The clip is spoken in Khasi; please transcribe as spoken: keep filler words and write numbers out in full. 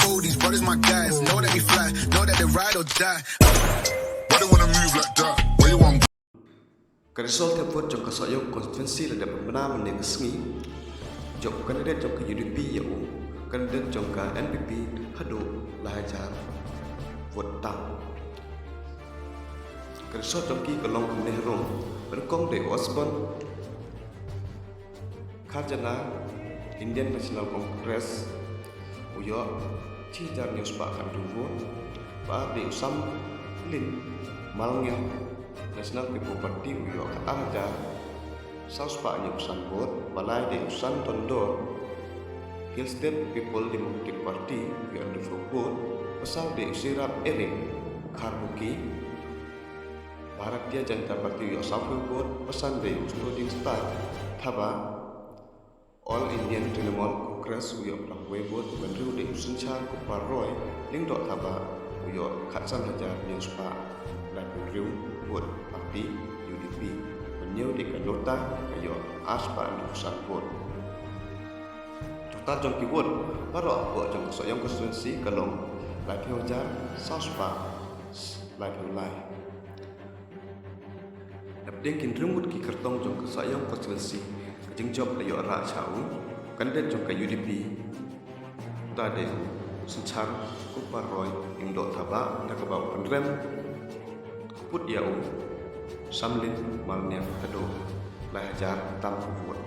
Oh, these brothers my guys. Know that we fly, know that they ride or die. Why they wanna move like that? Why you want Ka result thep vote jong ka Sohiong constituency la dep pynbna mynne ka sngi. Jop u candidate jong ka U D P ïa u candidate jong ka N P P haduh lai hajar vote tam. Ka result jong ki ka long kumne harum. Ba nyngkong dei u Osborne Kharjana, Indian National Congress, u ïoh shi hajar hynñiew spah khathynriew vote. Ba ar dei u Samlin Malngiang, National People Party, u ïoh ar hajar saw spah hynñiewphew vote. Ba lai dei u San Tondor, Hill State People Democratic Party, u ïoh hynriewphew vote. Ba saw dei u Sirap Ering, Kharbuki, Bharatiya Janata Party, u ïoh sawphew vote. Ba san dei u Sutoding Star Thaba, All Indian Trinamool Congress, u ïoh phraphew wei vote. Ba hynriew dei u Synshar Kupar Roy, Lyngdoh Thaba, u ïoh khatsan hajar hynñiew spah laiphew hynriew vote, party U D P. Ba hynñiew dei ka Nota, ka ïoh ar spah hynriewphew san vote. Total jong ki vote baroh hapoh jong ka Sohiong constituency ka long laiphew hajar saw spah laiphew lai. Napdeng ki hynriew ngut ki kyrtong jong ka Sohiong constituency, ka jingjop la ïoh rah sha u candidate jong ka U D P, uta dei u Synshar Kupar Roy Lyngdoh Thaba, da kaba u pynrem put ïa u Samlin Malngiang haduh lai hajar tam vote.